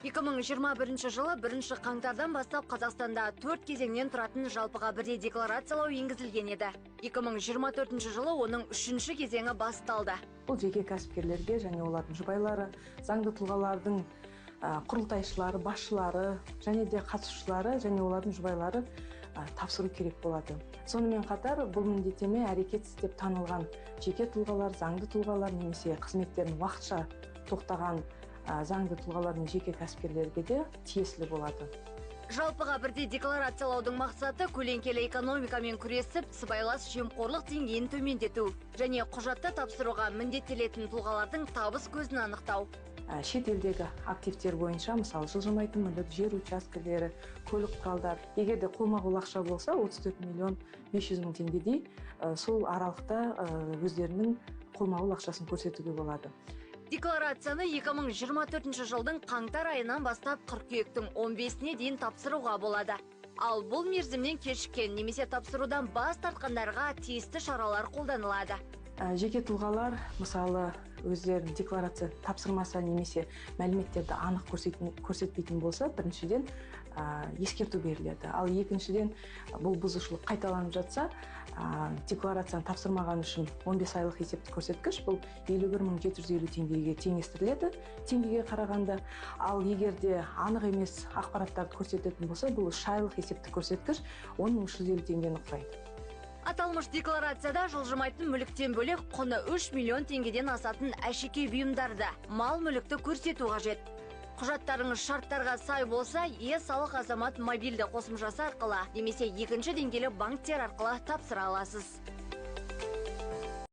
2021 жылы 1 қаңтардан бастап Қазақстанда 4 кезеңнен тұратын жалпыға бірдей декларациялау енгізілген еді. 2024 жылы оның 3 кезеңі басталды. Бұл жеке кәсіпкерлерге және олардың жұбайлары, заңды тұлғалардың құрылтайшылары, басшылары және де қатысушылары және олардың жұбайлары тапсыру керек болады. Сонымен қатар бұл міндеттеме әрекетсіз деп танылған жеке тұлғалар, заңды тұлғалар немесе қызметтерін уақытша тоқтаған заңды тұлғалар мен жеке кәсіпкерлерге де тиесілі болады. Жалпыға бірдей декларациялаудың мақсаты көлеңкелі экономикамен күресіп, сыбайлас жемқорлық деңгейін төмендету және құжатты тапсыруға міндеттелетін тұлғалардың табыс көзін анықтау. Шет елдегі активтер бойынша, мысалы, жылжымайтын мүлік, жер учаскелері, көлік құралдар, егер де қолма-қол ақша болса, 34 миллион 500 мың теңгедей, сол аралықта өздерінің қолма-қол ақшасын көрсетуге болады. Декларацияны 2024 жылдың қаңтар айынан бастап қыркүйектің 15-іне дейін тапсыруға болады. Ал бұл мерзімнен кешіккен немесе тапсырудан бас тартқандарға тиісті шаралар қолданылады. Жеке тұлғалар, мысалы, өздерінің декларация тапсырмаса немесе мәліметтерді анық көрсетпейтін болса, біріншіден, ескерту беріледі. Ал екіншіден, бұл бұзушылық қайталанып жатса, декларацияны тапсырмаған үшін 15 айлық есептік көрсеткіш, бұл 51 750 теңгеге теңестіріледі, теңгеге қарағанда. Ал егер де анық емес ақпараттарды көрсететін болса, бұл 3 айлық есептік көрсеткіш 10 350 теңгені құрайды. Аталмыш декларацияда жылжымайтын мүліктен бөлек құны 3 миллион теңгеден асатын әшекей бұйымдарды, мал мүлікті көрсету қажет. Құжаттарыңыз шарттарға сай болса, е-салық азамат мобильді қосымшасы арқылы немесе екінші деңгейлі банктер арқылы тапсыра аласыз.